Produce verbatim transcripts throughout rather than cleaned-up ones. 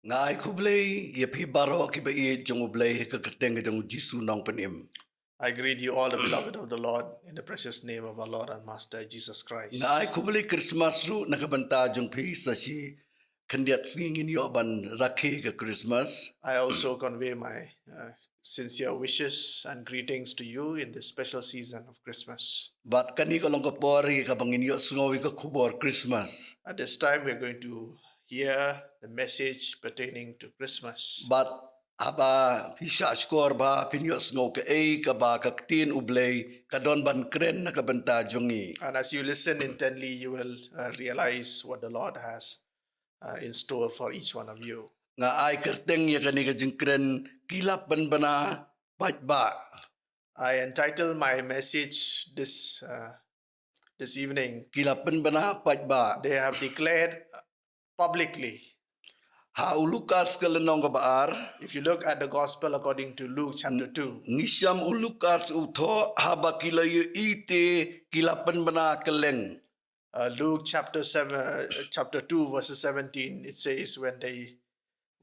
Nga ai khublei ïa phi baroh kiba ïeit jong U Blei ha ka kyrteng jong U Jisu Nongpynim. I greet you all, the beloved of the Lord, in the precious name of our Lord and Master Jesus Christ. Nga ai khublei Christmas ruh na ka bynta jong phi, sa shi khyndiat sngi ngin ïoh ban rakhe ka Christmas. I also convey my uh, sincere wishes and greetings to you in this special season of Christmas. Bad kane ka long ka por ïa kaba ngin ïoh sngew ïa ka khubor Christmas. At this time, we're going to hear the message pertaining to Christmas. Bad haba phi shahshkor bha, phin ïoh sngew kaei kaba ka ktien U Blei ka don ban kren na ka bynta jong ngi. And as you listen intently, you will uh, realize what the Lord has uh, in store for each one of you. Nga ai kyrteng ïa kane ka jingkren, Ki la pynbna paidbah. I entitle my message this uh, this evening. Ki la pynbna paidbah. They have declared publicly. Ha u Lukas ka lynnong kaba ar. If you look at the gospel according to Luke chapter two. Ngi shem u Lukas u thoh, haba ki la ïohi te ki la pynbna kylleng. Uh, Luke chapter seven, uh, chapter two, verses seventeen, it says, when they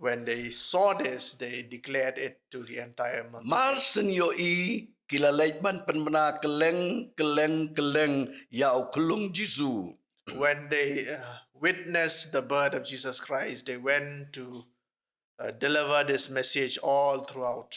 when they saw this, they declared it to the entire multitude. Mar shen ïohi, ki la leit ban pynbna kylleng, kylleng, kylleng ïa u khyllung Jisu. When they uh, witnessed the birth of Jesus Christ, they went to uh, deliver this message all throughout.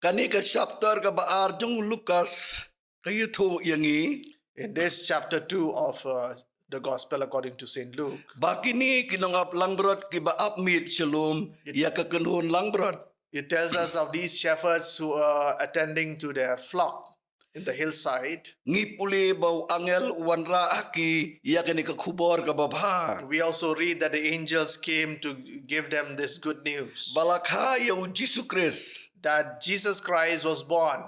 Kane ka chapter kaba ar jong u Lukas ka ïathuh ïa ngi. In this chapter two of uh, the Gospel according to Saint Luke, ba kine ki nongap langbrot kiba ap miet sha lum ïa ka kynhun langbrot. It tells us of these shepherds who are attending to their flock in the hillside. Ngi pule ba u angel u wanrah ha ki ïa kane ka khubor kaba bha. We also read that the angels came to give them this good news. Ba la kha ïa u Jisu Khrist. That Jesus Christ was born.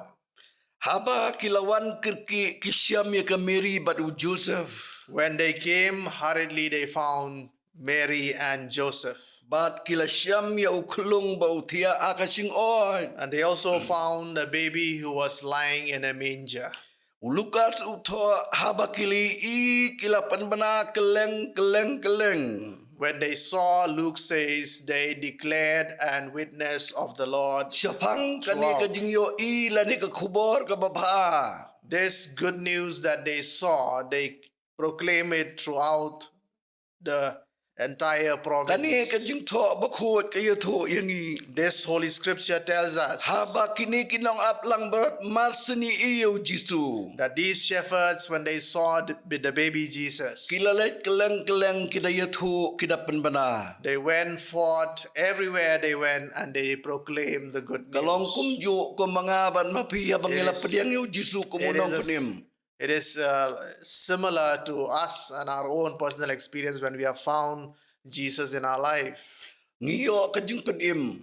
Haba ki la wan kyrkieh ki shem ïa ka Mary bad u Joseph. When they came, hurriedly they found Mary and Joseph. Bad ki la shem ïa u khyllung ba u thiah ha ka shingoid. And they also found a baby who was lying in a manger. U Lukas u thoh, haba ki la ïohi ki la pynbna kylleng, kylleng, kylleng. When they saw, Luke says, they declared and witnessed of the Lord. Shaphang kane ka jingïohi lane ka khubor kaba bha. This good news that they saw, they proclaim it throughout the entire province. Kane ka jingthoh bakhuid ka ïathuh ïa ngi. This holy scripture tells us. Haba kine ki nongap langbrot mar shen ïohi ïa u Jisu. That these shepherds, when they saw the, the baby Jesus, ki la leit kylleng kylleng, ki da ïathuh, ki da pynbna. They went forth everywhere they went and they proclaimed the good news. Ka long kumjuh kum ma nga bad ma phi haba ngi la pdiang ïa u Jisu kum u Nongpynim. It is uh, similar to us and our own personal experience when we have found Jesus in our life. Ngi ïoh ka jingpynim.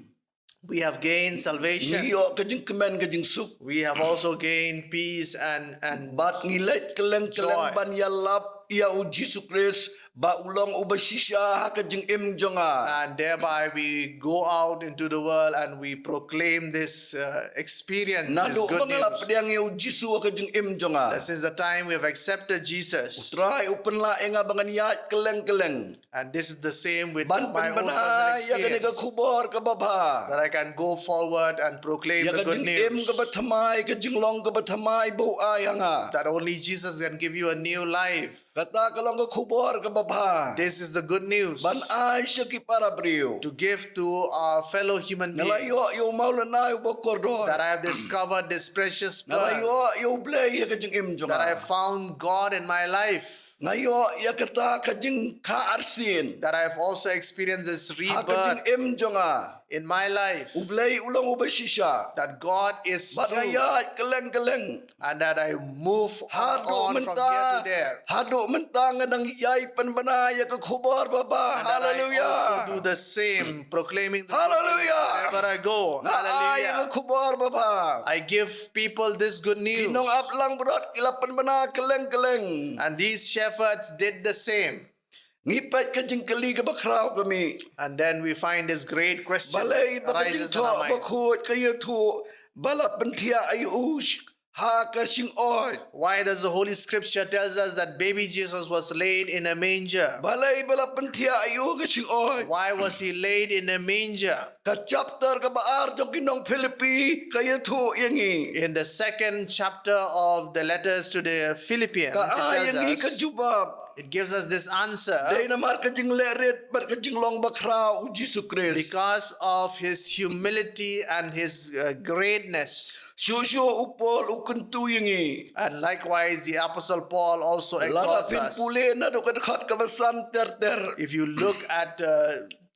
We have gained salvation. Ngi ïoh ka jingkmen ka jingsuk. We have also gained peace and and bad ngi leit kylleng kylleng ban ïalap ïa u Jisu Khrist ba u long uba shisha ha ka jingim jong nga. And thereby we go out into the world and we proclaim this uh, experience, this good news. Naduh ba nga la pdiang ïa u Jisu ha ka jingim jong nga. That since the time we have accepted Jesus, u Trai u pynlah ïa nga ba ngan ïaid kylleng kylleng. And this is the same with my own personal experience. Ban pynbna ïa kane ka khubor kaba bha. That I can go forward and proclaim the good news. Ïa ka jingim kaba thymmai, ka jinglong kaba thymmai ba u ai ha nga. That only Jesus can give you a new life. Kata ka long ka khubor kaba bha. This is the good news. Ban ai sha ki para briew. To give to our fellow human beings. Nga la ïoh ïa u mawlynnai uba kordor. That I have discovered this precious pearl. Nga la ïoh ïa u Blei ha ka jingim jong nga. That I have found God in my life. Nga ïoh ïa kata ka jingkha arsien. That I have also experienced this rebirth. Ha ka jingim jong nga. In my life. U Blei u long uba shisha. That God is true. Bad nga ïaid kylleng kylleng. And that I move on from here to there. Haduh mynta nga dang ïai pynbna ïa ka khubor babha. Hallelujah. And that I also do the same, proclaiming the good news wherever I go. Hallelujah. Nga ai ïa ka khubor babha. I give people this good news. Ki nongap langbrot ki la pynbna kylleng kylleng. And these shepherds did the same. Ngi peit ka jingkylli kaba khraw ka mih. And then we find this great question arises in our mind. Balei ba ka jingthoh bakhuid ka ïathuh ba la pynthiah ïa u sh-, ha ka shingoid. Why does the Holy Scripture tells us that baby Jesus was laid in a manger? Balei ba la pynthiah ïa u ha ka shingoid? Why was he laid in a manger? Ka chapter kaba ar jong ki nong Philippi ka ïathuh ïa ngi. In the second chapter of the letters to the Philippians, Ka it ai ïa tells ngi ka us, jubab. It gives us this answer. Dei namar ka jingleh rit bad ka jinglong bakhraw u Jisu Khrist. Because of his humility and his uh, greatness. Shuh shuh u Paul u kyntu ïa ngi. And likewise, the Apostle Paul also Lada exhorts phin us. Pule naduh ka dkhot kaba san ter ter. If you look at uh,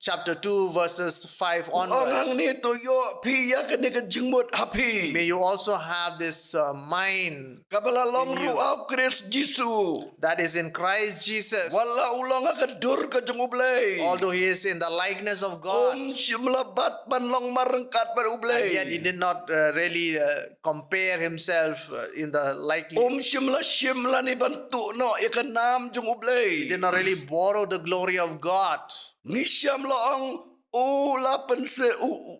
chapter two, verses five U ong onwards, hangne to ïoh phi ïa kane ka jingmut ha phi. May you also have this uh, mind Kaba la long in you. Ruh ha u Khrist Jisu. That is in Christ Jesus. Wat la u long ha ka dur ka jong U Blei. Although he is in the likeness of God, Um shym la bat ban long marryngkat bad U Blei. And yet he did not uh, really uh, compare himself uh, in the likely. Um shym la shim lane ban tuh noh ïa ka nam jong U Blei. He did not really borrow the glory of God. Ngi shym la ong u la pynse u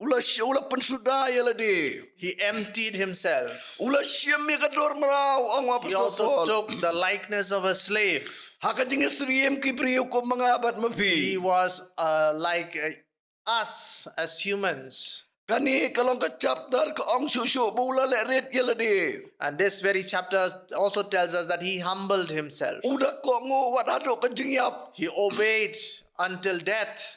u la sh- u la pynsuda ïa lade. He emptied himself. U la shim ïa ka dur mraw, ong u He Apostol also Paul. Took the likeness of a slave. Ha ka jingsyriem ki briew kum ma nga bad ma phi. He was uh, like uh, us as humans. Kane ka long ka chapter ka ong shuh shuh ba u la leh rit ïa lade. And this very chapter also tells us that he humbled himself. U da kohnguh wat haduh ka jingïap. He obeyed until death.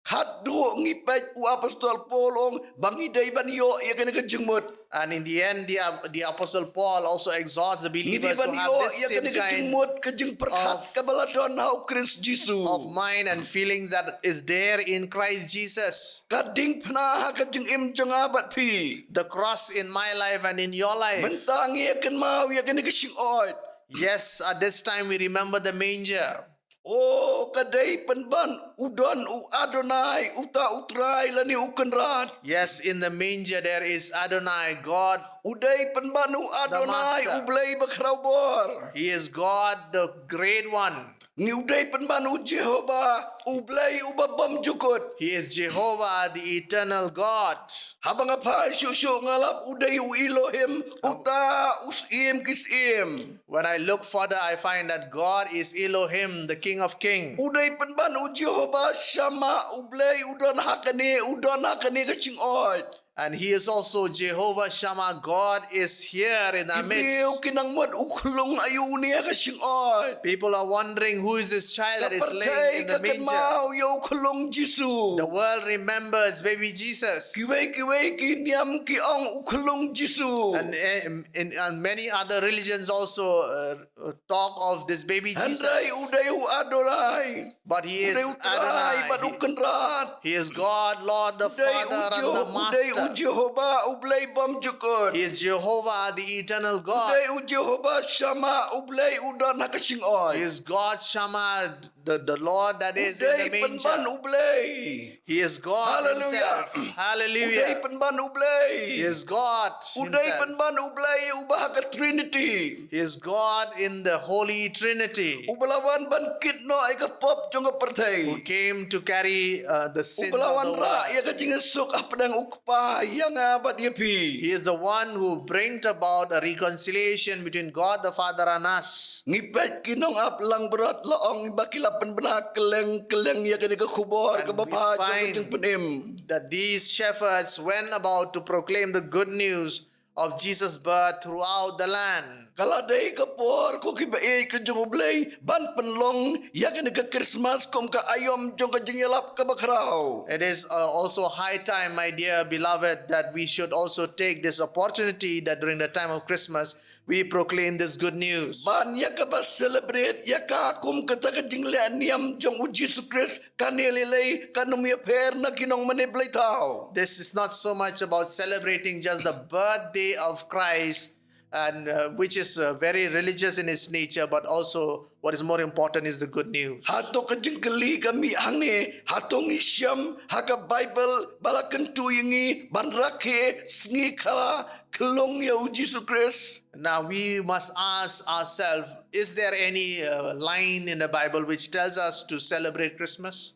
Khatduh ngi peit u Apostol Paul ong ba ngi dei ban ïoh ïa kane ka jingmut. And in the end, the, the Apostle Paul also exhorts the believers to have this same kind. Ngi dei ban ïoh ïa kane ka jingmut, ka jingpyrkhat kaba la don ha u Khrist Jisu. Of mind and feelings that is there in Christ Jesus. Ka diengphna ha ka jingim jong nga bad phi. The cross in my life and in your life. Mynta ngi ïa kynmaw ïa kane ka shingoid. Yes, at this time we remember the manger. O ka dei pynban u don u Adonai, uta u Trai lane u Kynrad. Yes, in the manger there is Adonai, God. U dei pynban u Adonai, Master. U Blei bakhraw bor. He is God, the great one. Ngi u dei pynban u Jehovah, U Blei uba bymjukut. He is Jehovah, the eternal God. Haba nga phai shuh shuh nga lap u dei u Elohim, uta u Syiem ki syiem. When I look further, I find that God is Elohim, the King of Kings. U dei pynban u Jehovah Shammah, U Blei u don ha kane, u don ha kane ka shingoid. And he is also Jehovah Shammah, God is here in our midst. Ki briew ki nang mut u khlung aïu une ha ka shingoid. People are wondering who is this child that is laying in the manger. Ka pyrthei ka kynmaw ïa u khlung Jisu. The world remembers baby Jesus. Kiwei kiwei ki niam ki ong u khlung Jisu. And, eh, in, and many other religions also uh, talk of this baby Jesus. Hynrei u dei u Adonai. But he is Adonai. U dei u Trai bad u Kynrad. He is God, Lord, the Father, and the Master. U dei u Jehovah, U Blei bymjukut. He is Jehovah, the eternal God. U dei u Jehovah Shammah, U Blei u don ha ka shingoid. He is God Shammah, the, the Lord that is in the manger. U dei pynban U Blei. He is God himself. Hallelujah. Hallelujah. U dei pynban U Blei. He is God himself. U dei pynban U Blei uba ha ka Trinity. He is God in the Holy Trinity. Uba la wan ban kit noh ïa ka pop jong ka pyrthei. Who came to carry uh, the sin of the world. Uba la wan rah ïa ka jingsuk hapdeng u Kpa ïa nga bad ïa phi. He is the one who brought about a reconciliation between God the Father and us. Ngi peit ki nongap langbrot la ong ba ki la pynbna kylleng kylleng ïa kane ka khubor kaba bha jong ka jingpynim. And we find that these shepherds went about to proclaim the good news of Jesus' birth throughout the land. Ka la dei ka por ko kiba ïeit ka jong U Blei ban pynlong ïa kane ka Christmas kum ka aïom jong ka jingïalap kaba khraw. It is uh, also high time, my dear beloved, that we should also take this opportunity that during the time of Christmas we proclaim this good news. Ban ïa kaba celebrate ïa ka kum kata ka jingleh niam jong u Jisu Khrist, kane lei lei kan ym ïapher na ki nongmane blei thaw. This is not so much about celebrating just the birthday of Christ, and uh, which is uh, very religious in its nature, but also what is more important is the good news. Hato ka jingkylli ka mih hangne, hato ngi shem ha ka Bible ba la kyntu ïa ngi ban rakhe sngi khala khlung ïa u Jisu Khrist? Now we must ask ourselves, is there any uh, line in the Bible which tells us to celebrate Christmas?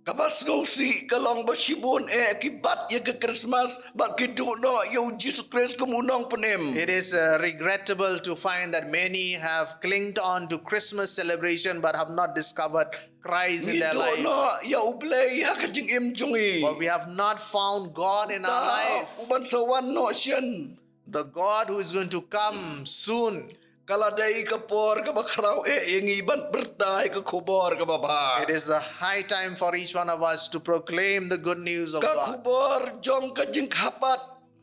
Kaba sngewsih ka long ba shibun eh ki bat ïa ka Christmas bad ki duh noh ïa u Jisu Khrist kum u nongpynim. It is uh, regrettable to find that many have clinged on to Christmas celebration but have not discovered Christ in their life. Ngi duh noh ïa u Blei ha ka jingim jong ngi. But we have not found God in our life. U ban sa wan noh shen. The God who is going to come soon. Ka la dei ka por kaba khraw eh ïa ngi ban pyrta ïa ka khubor kaba bha. It is the high time for each one of us to proclaim the good news of God. Ka khubor jong ka jingkhapat.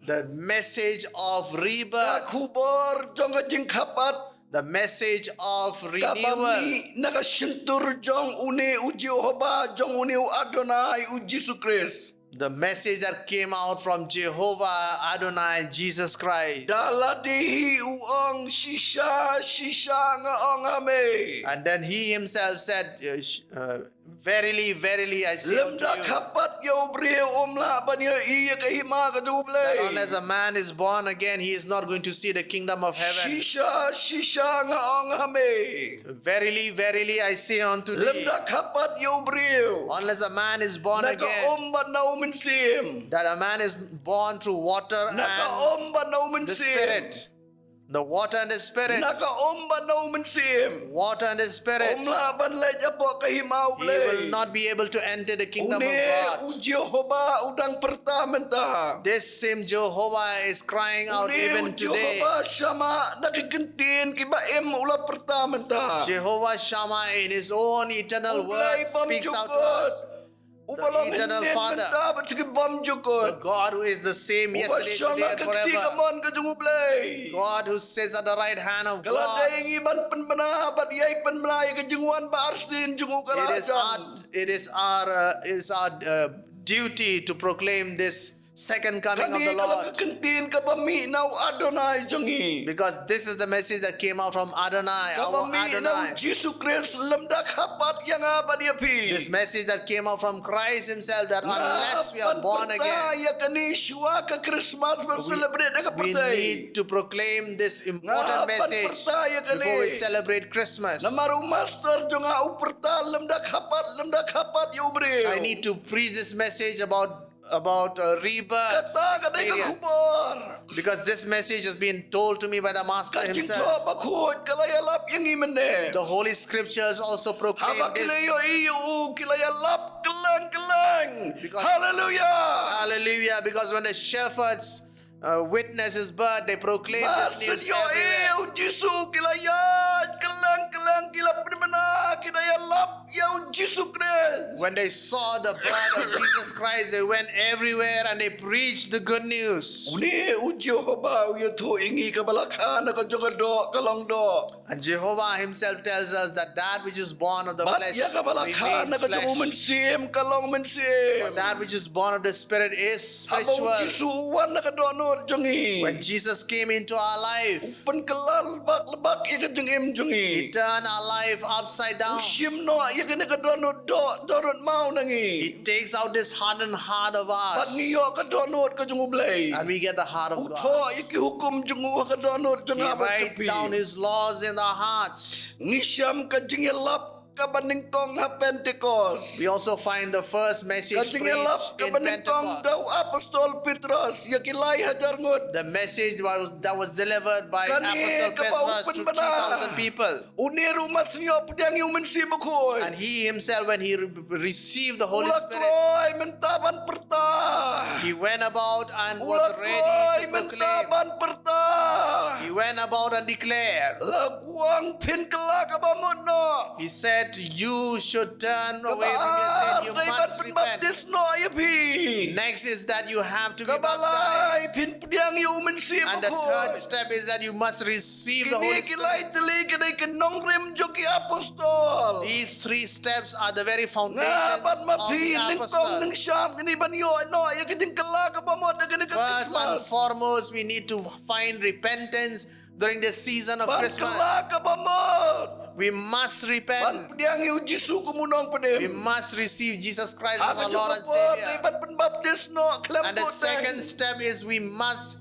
The message of rebirth. Ka khubor jong ka jingkhapat. The message of renewal. Kaba mih na ka shyntur jong une u Jehovah, jong une u Adonai, u Jisu Khrist. The message that came out from Jehovah Adonai Jesus Christ. Da lade hi u ong, shisha, shisha nga ong ha me. And then he himself said, uh, sh- uh, verily, verily, I say unto you, lymda khapat ïa u briew um lah ban ïohi ïa ka hima ka jong u Blei. That unless a man is born again, he is not going to see the kingdom of heaven. Shisha, shisha nga ong ha me. Verily, verily, I say unto thee, lymda khapat ïa u briew, unless a man is born again, na ka um bad na u mynsiem, that a man is born through water and the Spirit. Na ka um bad na u mynsiem. The water and the Spirit. Na ka um bad na u mynsiem. Water and the Spirit. Um lah ban leit hapoh ka hima u Blei. He will not be able to enter the kingdom of God. Une u Jehovah u dang pyrta mynta. This same Jehovah is crying out even today. Une u Jehovah Shammah, na ki kyntien kiba im u la pyrta mynta. Jehovah Shammah in his own eternal word speaks out to us. U Blei bymjukut. Uba long hynnin mynta bad sha ki bymjukut. The God who is the same yesterday, today, and forever. Uba shong ha ka kti kamon ka jong u Blei. God who sits at the right hand of God. Ka la dei ïa ngi ban pynbna bad ïai pynbna ïa ka jingwan ba arsien jong u ka la jan. It is our, it is our, uh, it is our uh, duty to proclaim this second coming of the Lord. Kane ka long ka kyntien kaba mih na u Adonai jong ngi. Because this is the message that came out from Adonai, our Adonai. Kaba mih na u Jisu Khrist, lymda khapat ïa nga bad ïa phi. This message that came out from Christ himself, that unless we are born again, nga ban pyrta ïa kane shuwa ka Christmas ban celebrate ha ka pyrthei. We need to proclaim this important message before we celebrate Christmas. Namar u master jong nga u pyrta lymda khapat, lymda khapat ïa u briew. I need to preach this message about about a rebirth experience. Kata ka dei ka khubor. Because this message has been told to me by the Master himself. Ka jingthoh bakhuid ka la ïalap ïa ngi mynne. The Holy Scriptures also proclaim this. Haba ki la ïohi ïa u ki la ïalap kylleng kylleng. Because, hallelujah, hallelujah, because when the shepherds uh, witness his birth, they proclaim this news everywhere. Ba ki la ïohi ïa u Jisu ki la ïaid kylleng kylleng, ki la pynbna, ki la ïalap ïa u Jisu Khrist. When they saw the birth of Jesus Christ, they went everywhere and they preached the good news. Une u Jehovah u ïathuh ïa ngi kaba la kha na ka jong ka doh ka long doh. And Jehovah himself tells us that that which is born of the flesh remains flesh. Bad ïa kaba la kha na ka jong u mynsiem ka long mynsiem. But that which is born of the Spirit is spiritual. Haba u Jisu u wan na ka dohnud jong ngi, when Jesus came into our life, u pynkylla lebak lebak ïa ka jingim jong ngi. He turned our life upside down. U shim noh ïa kane ka dohnud doh, dohnud maw na ngi. He takes out this hardened heart of ours. Bad ngi ïoh ka dohnud ka jong u Blei. And we get the heart of God. U thoh ïa ki hukum jong u ha ka dohnud jong nga bad ka phi. He writes down his laws in our hearts. Ngi shem ka jingïalap kaba nyngkong ha Pentecost. We also find the first message preached in Pentecost. Ka jingïalap kaba nyngkong da u apostol Petros ïa ki lai hajar ngut. The message was, that was delivered by Apostle Petros to three thousand people. Kane kaba u pynbna. Une ruh u Master u pdiang ïa u Mynsiem Bakhuid. And he himself, when he re- received the Holy Spirit, u la kloi mynta ban pyrta. He went about and was ready to proclaim. U la kloi mynta ban pyrta. He went about and declared. La kwang phin kylla kaba mut noh. He said, "You should turn away from your sin. You must repent." Kaba ar dei ban pynbaptis noh ïa phi. Next is that you have to be baptized. Kaba lai phin pdiang ïa u Mynsiem Bakhuid. And the third step is that you must receive the Holy Spirit. Kine ki lai tylli ki dei ki nongrim jong ki apostol. These three steps are the very foundations of the apostles. Nga bad ma phi nyngkong nyngsham ngi ban ïoh noh ïa ka jingkylla kaba mut ha kane ka Christmas. First and foremost, we need to find repentance during this season of Christmas. Ban kylla kaba mut. We must repent. Ban pdiang ïa u Jisu kum u Nongpynim. We must receive Jesus Christ as our Lord and Savior. Ha ka jong ka por dei ban pynbaptis noh khlem bud teng. And the second step is we must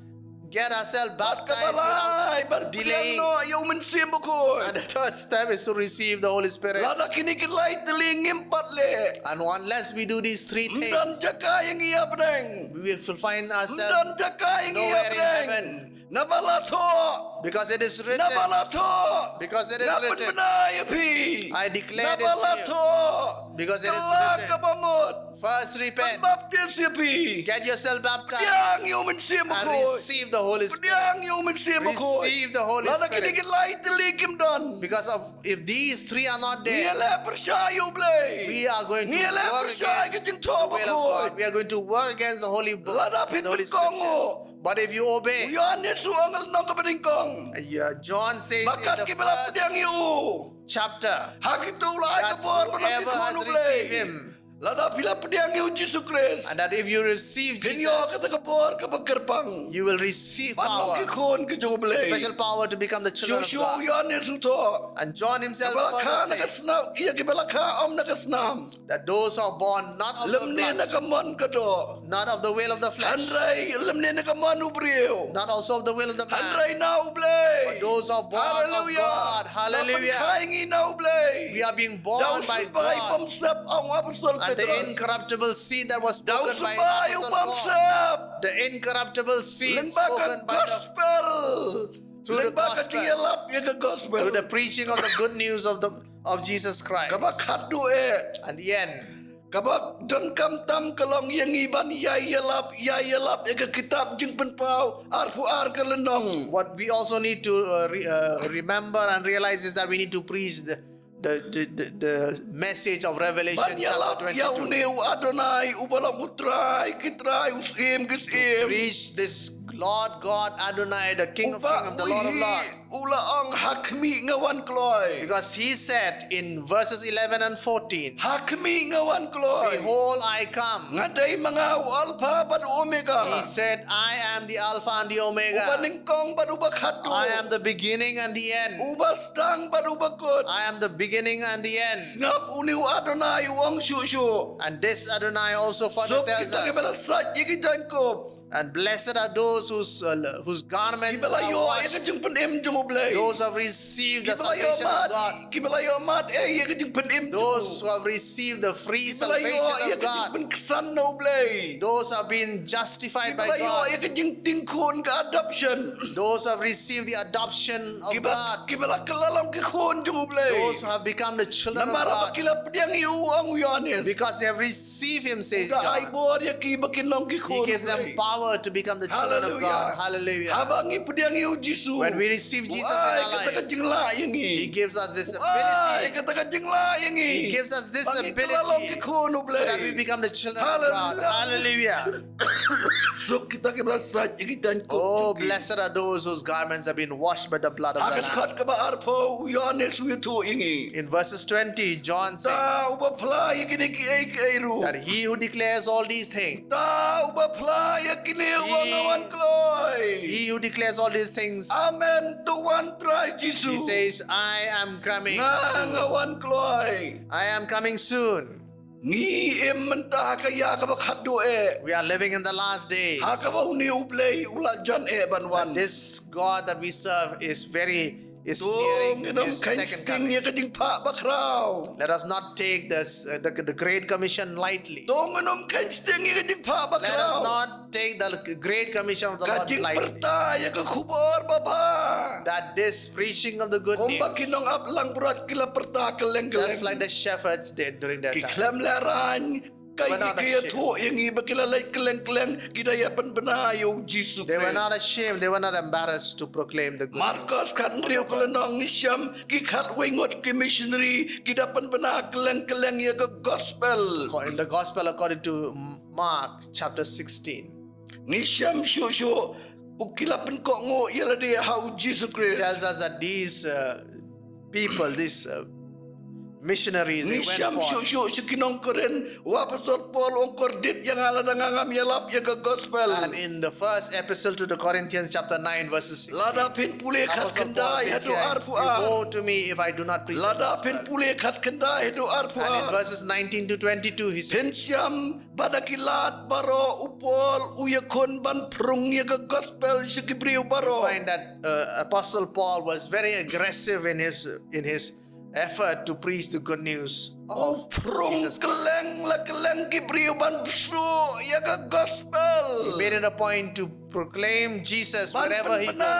Get ourselves baptized without delaying. Bad kaba lai, ban pdiang noh ïa u Mynsiem Bakhuid. And the third step is to receive the Holy Spirit. Lada kine ki lai tylli ngim pat leh. And unless we do these three things, ym don jaka ïa ngi hapdeng. We will find ourselves nowhere in heaven. Ym don jaka ïa ngi hapdeng. Naba la thoh. Because it is written. Naba la thoh. Because it is written. Nga pynbna ïa phi. I declare this to you. Naba la thoh. Because it is written. Kylla kaba mut. First repent. Pynbaptis ïa phi. Get yourself baptized. Pdiang ïa u Mynsiem Bakhuid. And receive the Holy Spirit. Pdiang ïa u Mynsiem Bakhuid. Receive the Holy Spirit. Lada kine ki lai tylli kim don. Because of, if these three are not there, ngi leh pyrshah ïa u Blei. We are going to work against the will of God. Ngi leh pyrshah ïa ka jingthoh bakhuid. We are going to work against the Holy Bo-, the Holy Scripture. Lada phi pynkohnguh. But if you obey, u Ïoannis u ong ha lynnong kaba nyngkong. Uh, yeah, John says in the first, ba kat kiba la pdiang ïa u chapter, ha kito u la ai ka bor ban long ki khun u Blei. That whoever has received him, lada phi la pdiang ïa u Jisu Khrist, and that if you receive Jesus, phin ïoh kata ka bor kaba kyrpang, you will receive power, ban long ki khun ki jong u Blei. Special power to become the children of God. Shuh shuh u Ïoannis u thoh. And John himself further says, kiba la kha na ka snam, ïa kiba la kha om na ka snam, that those who are born not of the blood, lymne na ka mon ka doh, not of the will of the flesh, hynrei lymne na ka mon u briew, not also of the will of the man, hynrei na u Blei. But those who are born of God. Hallelujah. Hallelujah. Ba pynkhie ngi na u Blei. We are being born by God. Da u symbai bymsep, ong u Apostol Petros. And the incorruptible seed that was spoken by Apostle Paul. Da u symbai u bymsep. The incorruptible seed spoken by the, lyngba ka gospel. Through the gospel. Lyngba ka jingïalap ïa ka gospel. Through the preaching of the good news of the, of Jesus Christ. Kaba khatduh eh. And the end. Kaba donkam tam ka long ïa ngi ban ïai ïalap, ïai ïalap ïa ka kitab Jingpynpaw arphew ar ka lynnong. What we also need to, uh, re-, uh, remember and realize is that we need to preach the, the, the, the, the message of Revelation chapter twenty-two. Ban ïalap ïa une u Adonai, uba long u Trai ki trai, u Syiem ki syiem. To preach this Lord God Adonai, the King of kings and the Lord of lords. Uba u hi, u la ong, ha khmih nga wan kloi. Because he said in verses eleven and fourteen, ha khmih nga wan kloi. Behold, I come. Nga dei ma nga u Alpha bad u Omega. He said, I am the Alpha and the Omega. Uba nyngkong bad uba khatduh. I am the beginning and the end. Uba sdang bad uba kut. I am the beginning and the end. Sngap, une u Adonai u ong shuh shuh. And this Adonai also further tells us. Suk kita kiba la sait ïa ki jaiñkup. And blessed are those whose, uh, whose garments are washed. Kiba la ïoh ïa ka jingpynim jong u Blei. Those who have received the salvation of God. Kiba la ïoh mad, kiba la ïoh mad, eh, ïa ka jingpynim jong u. Those who have received the free salvation of God. Kiba la ïoh ïa ka jingpynksan na u Blei. Those who have been justified by God. Kiba la ïoh ïa ka jingting khun, ka adoption. Those who have received the adoption of God. Kiba, kiba la kylla long ki khun jong u Blei. Those who have become the children of God. Namar ba ki la pdiang ïa u, ong u Ïoannis. Because they have received him, says John. U da ai bor ïa ki ba kin long ki khun u Blei. He gives them power to become the children of God. Hallelujah. Hallelujah. Haba ngi pdiang ïa u Jisu. When we receive Jesus in our life, u ai kata ka jinglah ïa ngi. He gives us this ability. U ai kata ka jinglah ïa ngi. He gives us this ability. Ba ngi kylla long ki khun u Blei. So that we become the children of God. Hallelujah. Hallelujah. Suk kita kiba la sait ïa ki jaiñkup jong ki. Oh, blessed are those whose garments have been washed by the blood of the Lamb. Ha ka dkhot kaba arphew u Ïoannis u ïathuh ïa ngi. In verses twenty, John says, uta uba phla ïa kine kiei kiei ruh. That he who declares all these things. Uta uba phla ïa kine u ong nga wan kloi. He who declares all these things. Amen. To wan Trai Jisu. He says, I am coming soon. Nga, nga wan kloi. I am coming soon. Ngi im mynta ha ka ïa kaba khatduh eh. We are living in the last days. Ha kaba une u Blei u la jan eh ban wan. That this God that we serve is very, is nearing his second coming. To ngin ym kheiñ sting ïa ka jingphah bakhraw. Let us not take this, uh, the, the Great Commission lightly. To ngin ym kheiñ sting ïa ka jingphah bakhraw. Let us not take the Great Commission of the Lord lightly. Ka jingpyrta ïa ka khubor babha. That this preaching of the good news, kumba ki nongap langbrot ki la pyrta kylleng kylleng, just like the shepherds did during their time, ki khlem lehraiñ, kaei ka ïathuh ïa ngi ba ki la leit kylleng kylleng, ki da ïa pynbna ïa u Jisu Khrist. They were not ashamed, they were not embarrassed to proclaim the good news. Markos khathynriew ka lynnong, ngi shem ki khatwei ngut ki missionary ki da pynbna kylleng kylleng ïa ka gospel. In the gospel according to Mark chapter sixteen. Ngi shem shuh shuh, u ki la pynkohnguh ïa lade ha u Jisu Khrist. Tells us that these, uh, people, these, uh, missionaries, they went forth. Ngi shem shuh shuh sha ki nong Korinth, u Apostol Paul u ong, kordit ïa nga lada nga ngam ïalap ïa ka gospel. And in the first epistle to the Corinthians, chapter nine, verses sixteen, Lada phin pule khat khyndai haduh arphew ar. Apostle Paul says, "Woe to me if I do not preach the gospel." Lada phin pule khat khyndai haduh arphew ar. And in verses nineteen to twenty-two, he says, Phin shem ba da ki lad baroh u Paul u ïakhun ban phrung ïa ka gospel sha ki briew baroh. You find that, uh, Apostle Paul was very aggressive in his, in his effort to preach the good news of Jesus Christ. U phrung kylleng la kylleng ki briew ban pynshai ïa ka gospel. He made it a point to proclaim Jesus wherever he goes. Ban pynbna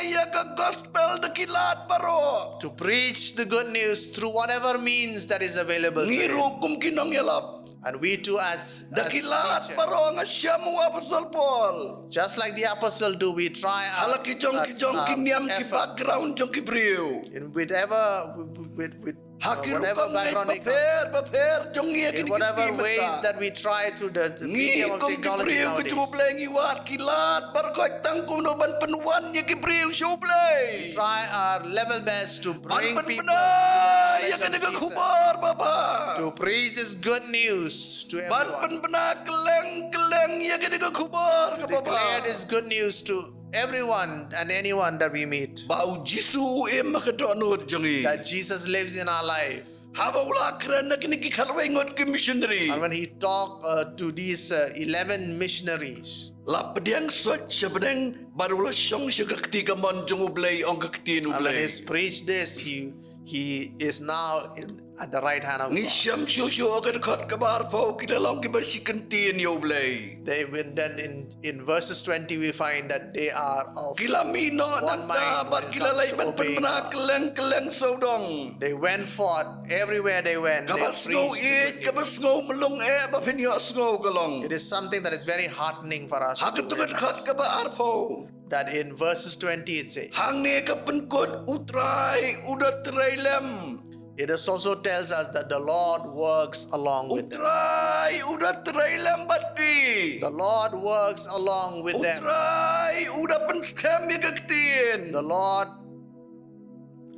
ïa ka gospel da ki lad baroh. To preach the good news through whatever means that is available to him. Ngi ruh kum ki nongïalap. And we too as, as preachers. Da ki lad baroh nga shem u Apostol Paul. Just like the apostle do, we try our, ha la ki jong ki, uh, jong ki niam ki background jong ki briew. In whatever, with, with, with, uh, whatever background they come. Ha ki rukom ngeit bapher bapher jong ngi ha kine ki sngi mynta. In whatever ways that we try through the, the medium of technology nowadays. Ngi kum ki briew ki jong U Blei ngi wad ki lad baroh tang kumno ban pynwan ïa ki briew sha U Blei. We try our level best to bring people to the knowledge of Jesus. Ban pynbna ïa kane ka khubor babha. To preach this good news to everyone. Ban pynbna kylleng kylleng ïa kane ka khubor kaba babha. To declare this good news to everyone and anyone that we meet. Ba U Jisu u im ha ka dohnud jong ngi. That Jesus lives in our life. Haba u la kren na kine ki khatwei ngut ki missionary. And when he talked, uh, to these, uh, eleven missionaries. La pdiang soit sha bneng bad u la shong sha ka kti kamon jong U Blei, ong ka ktien U Blei. And when he preached this, he, he is now in, at the right hand of God. Ngi shem shuh shuh ha ka dkhot kaba arphew ki la long kiba shi kyntien ïa U Blei. They went then in, in verses twenty we find that they are of one mind when it comes to obeying God. Ki la mih noh nangta bad ki la leit ban pynbna kylleng kylleng sawdong. They went forth everywhere they went. They preached the good news. Kaba sngew ïeit, kaba sngew mlung eh ba phin ïohsngew ka long. It is something that is very heartening for us to realize. Ha kato ka dkhot kaba arphew. That in verses twenty it says, hangne ka pynkut U Trai u da trei lem. It is also tells us that the Lord works along with them. U Trai u da trei lem bad ki. The Lord works along with them. U Trai u da pynskhem ïa ka ktien. The Lord,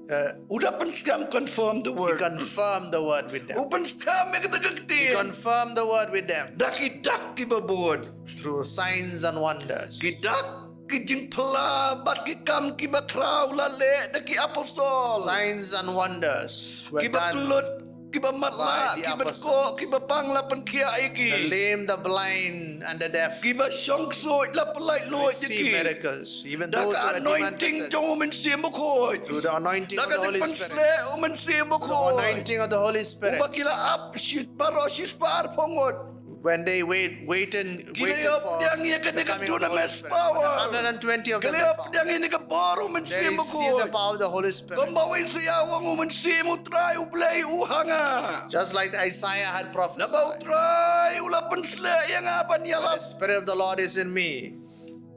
uh, u da pynskhem, confirm the word. He confirmed the word with them. U pynskhem ïa kata ka ktien. He confirmed the word with them. Da ki dak kiba bud. Through signs and wonders. Ki dak ki jingphylla bad ki kam kiba khraw la leh da ki apostol. Signs and wonders were done by the apostles. Kiba kyllut, kiba matlah, kiba dkoh, kiba pang la pynkhiah ïa ki. The lame, the blind, and the deaf received miracles. Kiba shong ksuid la pyllait luid ïa ki. Even those who had demon possessed. Da ka anointing jong U Mynsiem Bakhuid. Through the anointing of the Holy Spirit. Da ka jingpynsleh U Mynsiem Bakhuid. Through the anointing of the Holy Spirit. Uba ki la ap shi, baroh shispah arphew ngut. When they wait, wait and waited for the coming of the Holy Spirit. Ki la ïoh pdiang ïa kane ka dunamis power. But the hundred and twenty of them were found. Ki la ïoh pdiang ïa kane ka bor U Mynsiem Bakhuid. They received the power of the Holy Spirit. Kumba u Isaiah u ong, U Mynsiem U Trai U Blei u ha nga. Just like Isaiah had prophesied. Naba U Trai u la pynsleh ïa nga ban ïalap. The Spirit of the Lord is in me.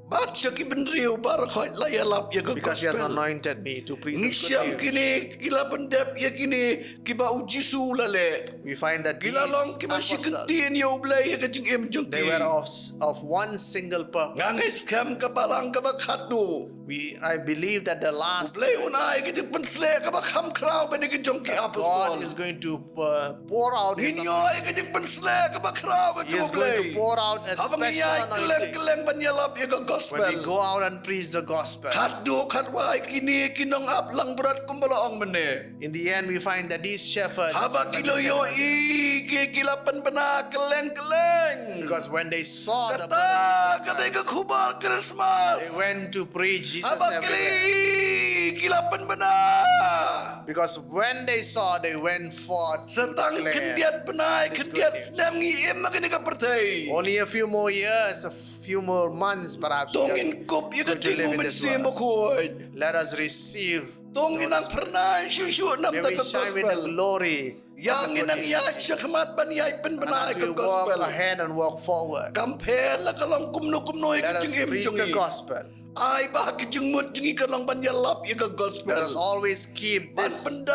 Bad sha ki bynriew baroh khoit la ïalap ïa ka gospel. Because he has anointed me to preach the good news. Ngi shem kine ki la pyndep ïa kine kiba U Jisu u la leh. We find that these apostles, ki la long kiba shi kyntien ïa U Blei ha ka jingim jong ki. They were of, of one single purpose. Nga ngeit skhem ka balang kaba khatduh. We, I believe that the last church, U Blei un ai ka jingpynsleh kaba kham khraw ban ïa ki jong ki apostol. God is going to uh, pour out his anointing. Ngin ïoh ïa ka jingpynsleh kaba khraw ka jong U Blei. He is going to pour out a special anointing. Haba ngi ïaid kylleng kylleng ban ïalap ïa ka gospel. When we go out and preach the gospel. Khatduh khatwai kine ki nongap langbrot kumba la ong mynne. In the end, we find that these shepherds, haba ki la ïohi ki, ki la pynbna kylleng kylleng. Because when they saw the birth of Jesus Christ, kata ka dei ka khubor Christmas. They went to preach Jesus everywhere. Haba ki la ïohi ki la pynbna. Because when they saw, they went forth to declare this good news. Sa tang khyndiat bnai, khyndiat snem ngi im ha kane ka pyrthei. Only a few more years, a few more months, perhaps, we are going to live in this world. To ngin kup ïa ka ding U Mynsiem Bakhuid. Let us receive the Holy Spirit. To ngin nang phyrnai shuh shuh namar ka gospel. May we shine with the glory of the good news of Jesus. Ïa ngin nang ïaid shakhmat ban ïaid pynbna ïa ka gospel. And as we walk ahead and walk forward, kam pher la ka long kumno kumno ïa ka jingim jong ngi. Let us preach the gospel. Ai ba ha ka jingmut jong ngi ka long ban ïalap ïa ka gospel. Let us always keep this as one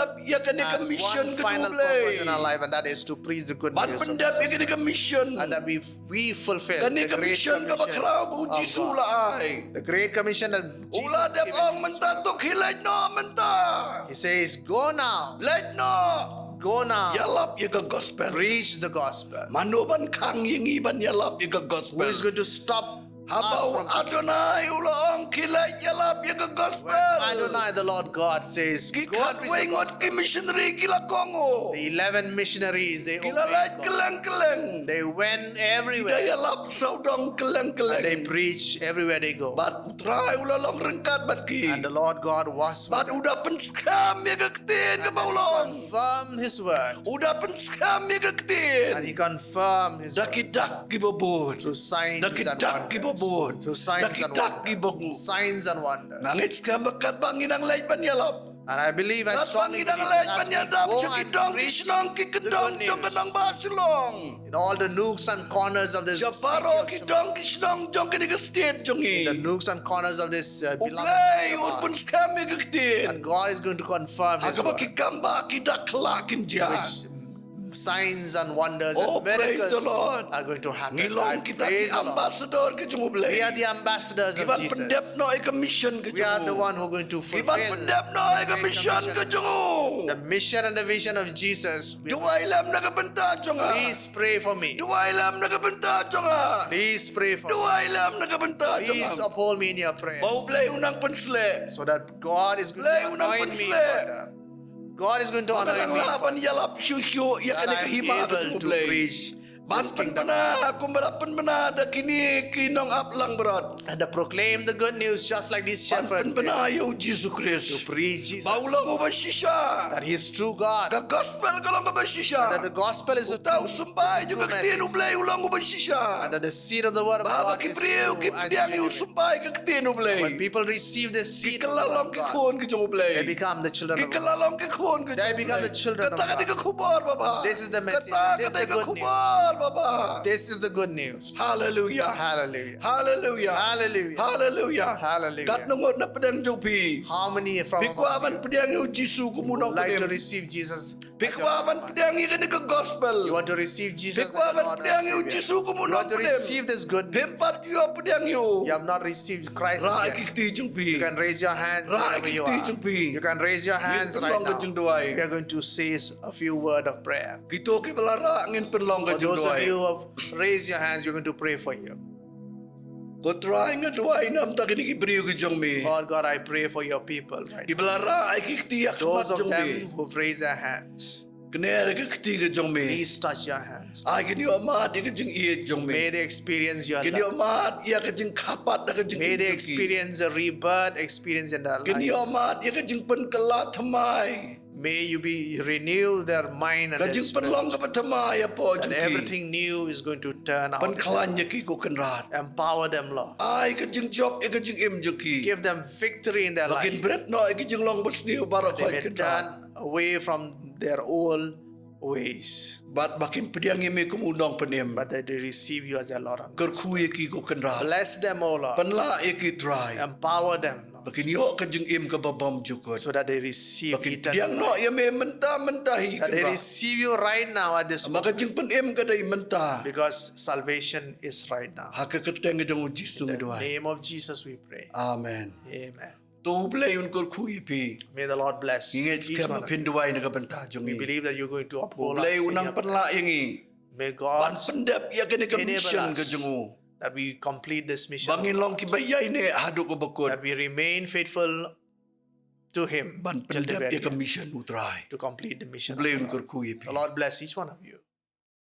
final purpose in our life, and that is to preach the good news of Jesus Christ. Ban pyndep ïa kane ka mission. Ban pyndep ïa kane ka mission. And that we, we fulfill the great commission of God. Kane ka mission kaba khraw ba U Jisu u la ai. The great commission that Jesus has given to his people. U la dep ong mynta, to khie leit noh mynta. He says, "Go now." Leit noh. Go now. Ïalap ïa ka gospel. Preach the gospel. Mano ban khang ïa ngi ban ïalap ïa ka gospel? Who is going to stop Haba us u from preaching? Adonai u la ong, khie leit ïalap ïa ka gospel. When Adonai, the Lord God, says, "Go and preach the gospel." Ki khatwei ngut ki missionary ki la kohnguh. The eleven missionaries, they obeyed God. Ki la leit kylleng kylleng. They went everywhere. Ki da ïalap sawdong kylleng kylleng. And they preach everywhere they go. Bad U Trai u la long ryngkat bad ki. And the Lord God was with them. Bad u da pynskhem ïa ka ktien kaba u la ong. Confirm his word. U da pynskhem ïa ka ktien. And he confirmed his word. Da ki dak kiba bud. Through signs and wonders. Da ki dak kiba bud. Through signs and wonders. Da ki dak kiba bud. Signs and wonders. Nga ngeit skhem ba katba ngi nang leit ban ïalap. And I believe, I strongly believe that as we go and preach the good news, katba ngi nang leit ban ïalap sha ki dong ki shnong ki kyndong jong ka nongbah Shillong. In all the nooks and corners of this city of Shillong. Sha baroh ki dong ki shnong jong kane ka state jong ngi. In the nooks and corners of this, uh, beloved state of ours. U Blei un pynskhem ïa ka ktien. And God is going to confirm his word. Ha kaba ki kam ba ki dak khlak kin jia. Which signs and wonders and miracles are going to happen. Oh, praise the Lord. Ngi long kita ki ambassador ki jong U Blei. Praise the Lord. We are the ambassadors of Jesus. Ki ban pyndep noh ïa ka mission ka jong u. We are the one who are going to fulfill the great commission. Ki ban pyndep noh ïa ka mission ka jong u. The mission and the vision of Jesus. Duwai lem na ka bynta jong nga. Please pray for me. Duwai lem na ka bynta jong nga. Please pray for me. Duwai lem na ka bynta jong nga. Please uphold me in your prayers. Ba U Blei un nang pynsleh. So that God is going to anoint me further. Blei un nang pynsleh. God is going to anoint me further. Ba nga nang lah ban ïalap shuh shuh ïa kane ka hima ka jong U Blei. That I am able to preach this kingdom. Ban pynbna kumba la pynbna da kine ki nongap langbrot. And to proclaim the good news just like these shepherds did. Ban pynbna ïa U Jisu Khrist. To preach Jesus. Ba u long uba shisha. That he is true God. Ka gospel ka long kaba shisha. And that the gospel is a true message. Uta u symbai jong ka ktien U Blei u long uba shisha. And that the seed of the word of God is true and genuine. Ba haba ki briew ki pdiang ïa u symbai ka ktien U Blei. When people receive the seed of the word of God, they become the children of God. Ki kylla long ki khun ki jong U Blei. Ki kylla long ki khun ki jong U Blei. They become the children of God. Kata ka dei ka khubor babha. This is the message. This is the good news. Kata ka dei ka khubor babha. This is the good news. Hallelujah. Hallelujah. Hallelujah. Hallelujah. Hallelujah. Hallelujah. Katno ngut na pdeng jong phi? How many from amongst you? Phi kwah ban pdiang ïa U Jisu kum u Nongpynim? Would like to receive Jesus as your Lord and Savior? Phi kwah ban pdiang ïa kane ka gospel? You want to receive Jesus as your Lord and Savior? Phi kwah ban pdiang ïa U Jisu kum u Nongpynim? You want to receive this good news? Phim pat ïoh pdiang ïa u. You have not received Christ as yet. Rah ïa ki kti jong phi. You can raise your hands wherever you are. Rah ïa ki kti jong phi. You can raise your hands right now. Ngin pynlong ka jingduwai. We are going to say a few word of prayer. Kito kiba la rah ngin pynlong ka jingduwai. For those of you who have raised your hands, we're going to pray for you. Ko Trai, nga duwai namar kine ki briew ki jong me. Lord God, I pray for your people right now. Kiba la rah ïa ki kti ha khmat jong me. Those of them who've raised their hands. Kner ïa ki kti ki jong me. Please touch your hands. Ai kin ïoh mad ïa ka jingïeit jong me. May they experience your love. Kin ïoh mad ïa ka jingkyrpad da ka jingim jong ki. May they experience a rebirth experience in their life. Kin ïoh mad ïa ka jingpynkylla thymmai. May you be renew their mind and their spirit. Ka jingpynlong kaba thymmai hapoh jong ki. That everything new is going to turn out in their life. Pynkhlaiñ ïa ki, ko Kynrad. Empower them, Lord. Ai ka jingjop ïa ka jingim jong ki. Give them victory in their life. Ba kin bret noh ïa ka jinglong basniew baroh, ko Kynrad. That they may turn away from their old ways. Bad ba kin pdiang ïa me kum u Nongpynim. But that they receive you as their Lord and Master. Kyrkhu ïa ki, ko Kynrad. Bless them, O Lord. Pynlah ïa ki, Trai. Empower them, Lord. Ba kin ïoh ka jingim kaba bymjukut. So that they receive eternal life. Ba kin pdiang noh ïa me mynta mynta hi, Kynrad. That they receive you right now at this moment. Namar ka jingpynim ka dei mynta. Because salvation is right now. Ha ka kyrteng jong U Jisu ngi duwai. In the name of Jesus we pray. Amen. Amen. To U Blei un kyrkhu ïa phi. May the Lord bless each one of you. Ngi ngeit skhem ba phin duwai na ka bynta jong ngi. We believe that you're going to uphold us in your prayer. U Blei un nang pynlah ïa ngi. May God enable us. Ban pyndep ïa kane ka mission ka jong u. That we complete this mission of God. Ba ngin long kiba ïaineh haduh kaba kut. That we remain faithful to Him till the very end. Ban pyndep ïa ka mission, U Trai. To complete the mission of God. U Blei un kyrkhu ïa phi. The Lord bless each one of you.